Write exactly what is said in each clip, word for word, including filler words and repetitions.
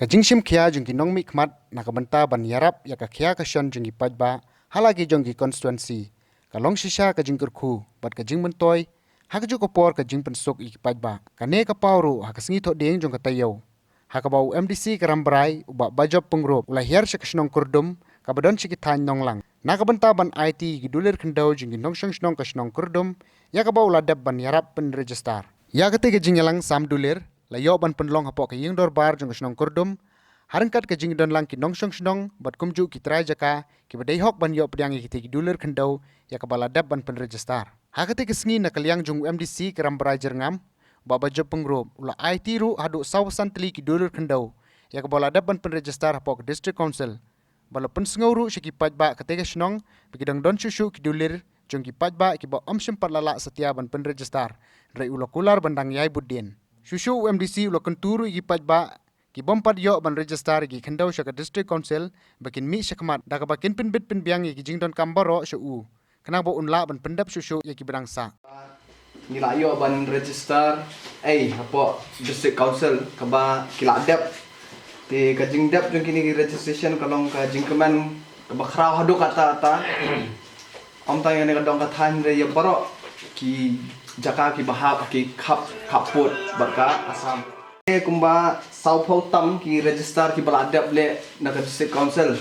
Ka jingshim khia jong ki nongmihkhmat na ka bynta ban ïarap ïa ka khia ka shon jong ki paidbah ha la ki jong ki constituency ka long shisha ka jingkyrkhu bad ka jingmyntoi ha kajuh ka por ka jingpynsuk ïa ki paidbah. Kane ka paw ruh ha ka sngi Thohdieng jong ka taïew, ha kaba u MDC ka Rambrai, u Bah Bajop Pyngrope, u la hiar sha ka shnong Kyrdum kaba don sha ki thaiñ Nonglang na ka bynta ban aiti ïa ki dulir khyndew jong ki nongshong shnong ka shnong Kyrdum, ïa kaba u la dep ban ïarap pynregister. Ïa katei ka jingïalang sam dulir la ïoh ban pynlong hapoh ka ïing dorbar jong ka shnong Kyrdum, ha ryngkat ka jingdon lang ki nongshong shnong bad kumjuh ki trai jaka kiba dei hok ban ïoh pdiang ïa kitei ki dulir khyndew ïa kaba la dep ban pynregister. Ha katei ka sngi, na ka liang jong u MDC ka Rambrai Jyrngam, Bah Bajop Pyngrope, u la aiti ruh haduh saw san tylli ki dulir khyndew ïa kaba la dep ban pynregister hapoh ka District Council. Ba la pynsngew ruh sha ki paidbah katei ka shnong ba ki dang don shuh shuh ki dulir jong ki paidbah kiba ym shym pat la lah satia ban pynregister, hynrei u la kular ban dang ïai bud dien. Shuh shuh u MDC u la kyntu ruh ïa ki paidbah ki bym pat ïoh ban register ïa ki khyndew sha ka District Council ba kin mih shakhmat da kaba kin pynbit pynbiang ïa ki jingdonkam baroh sha u, khnang ba un lah ban pyndep shuh shuh ïa kiba dang sah. Ngi la ïoh ban register ei hapoh District Council kaba ki la dep. Te ka jingdep jong kine ki registration ka long ka jingkmen kaba khraw haduh katta katta. Ym tang ïa kane ka dong ka thaiñ, hynrei ïa baroh ki jaka kiba hap ki khap, khappud bad ka Assam. Kumba sawphew tam ki register kiba la dep leh na ka District Council.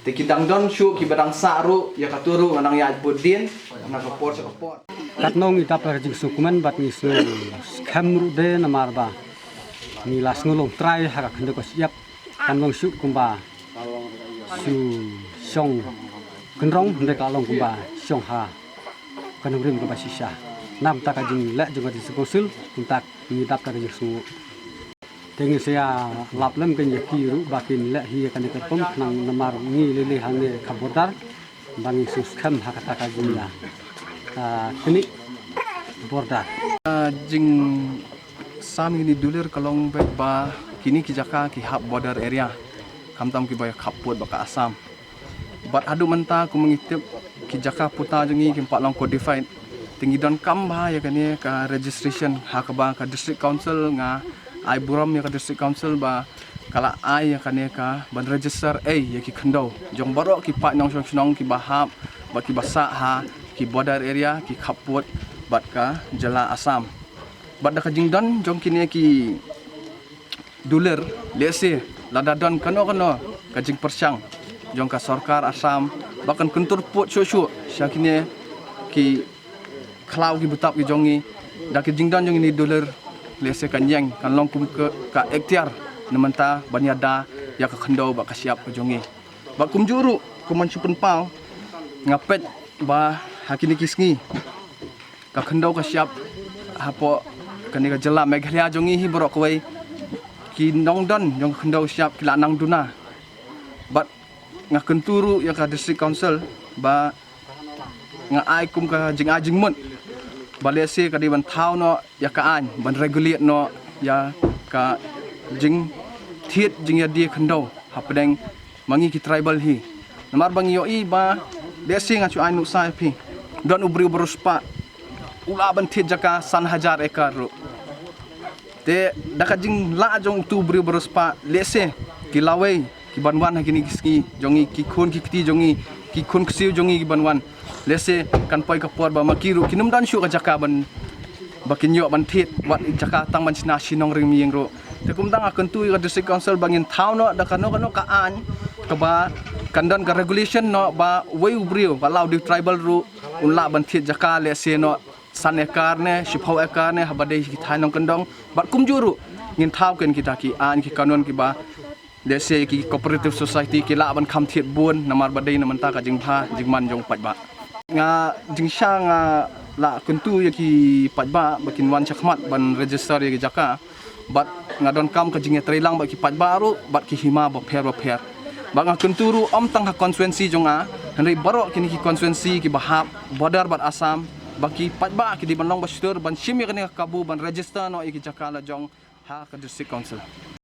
Te ki dang don shuh kiba dang sah ruh, ïa kato ruh nga dang ïai bud dien na ka por sha ka por. Katno ngi dap ka jingsngewkmen bad ngi sngewskhem ruh de namar ba ngi la sngewlong trai ha ka khyndew ka shyiap, kan long shuh kumba shu shong kynrong, hynrei ka long kumba shong ha ka nongrim kaba shisha. Namar ka jingleh jong ka District Council, kumta ngi dap ka jingsngew. Te ngin sa ïa lap lem kein ïa ki ruh ba kin leh hi ïa kane ka rukom, khnang namar ngi lei lei hangne ka border ba ngin sngewskhem ha kata ka jingïa, ah, knieh border. Ah, jingsam ïa kine ki dulir ka long beit ba kine ki jaka ki hap border area, khamtam kiba ïa khappud bad ka Assam. Bad haduh mynta kumba ngi tip, ki jaka puta jong ngi kim pat long codified. Te ngi donkam bha ïa kane ka registration, ha kaba ka District Council, nga ai burom ïa ka District Council ba ka la ai ïa kane ka ban register ei ïa ki khyndew jong baroh ki paid nongshong shnong kiba hap bad kiba sah ha ki border area, ki khappud bad ka jylla Assam. Bad da ka jingdon jong kine ki dulir, lehse lada don kano kano ka jingpyrshang jong ka sorkar Assam ba kan kyntur pud shuh shuh sha kine ki khlaw ki butap ki jong ngi, da ka jingdon jong kine ki dulir, lehse kan ïeng, kan long kum ka, ka ikhtiar na mynta ban ïada ïa ka khyndew bad ka shyiap ka jong ngi. Bad kumjuh ruh, kum ban shu pynpaw, nga peit ba ha kine ki sngi ka khyndew ka shyiap hapoh kane ka jylla Meghalaya jong ngi hi baroh kawei, ki nongdon jong ka khyndew shyiap ki la nang duna. Bad nga kyntu ruh ïa ka District Council ba nga ai kum ka jingai jingmut ba lehse ka dei ban thaw noh ïa ka aiñ ban regulate noh ïa ka jingthied jingïadie khyndew hapdeng ma ngi ki tribal hi. Namar ba ngi ïohi ba lehse, nga shu ai nuksa ïa phi, don u briew ba riewspah u lah ban thied jaka san hajar acre ruh. Te da ka jinglah jong utu u briew ba riewspah, lehse ki lawei ki ban wan ha kine ki sngi jong ngi, ki khun ki kti jong ngi, ki khun ksiew jong ngi ki ban wan, lehse kan poi ka por ba ma ki ruh kin ym don shuh ka jaka ban, ba kin ïoh ban thied, wat jaka tang ban shna shi nongrim ïing ruh. Te kumta nga kyntu ïa ka District Council ba ngin thaw noh da kano kano ka aiñ kaba kan don ka regulation noh ba uwei u briew, wat la u dei tribal ruh, un lah ban thied jaka lehse noh san acre ne shiphew acre ne ha ba dei ki thaiñ nongkyndong. Bad kumjuh ruh ngin thaw kein kita ki aiñ ki kanun kiba lehse ki cooperative society ki lah ban kham thied bun namar ba dei na mynta ka jingbha jingman jong paidbah. Nga, jingshisha nga la kyntu ïa ki paidbah ba kin wan shakhmat ban register ïa ki jaka. Bad nga donkam ka jingïatreilang bad ki paidbah ruh bad ki hima bapher bapher. Bad nga kyntu ruh ym tang ha constituency jong nga, hynrei baroh kine ki constituency kiba hap border bad Assam, ba ki paidbah ki dei ban long ba shutur ban shim ïa kane ka kabu ban register noh ïa ki jaka la jong ha ka District Council.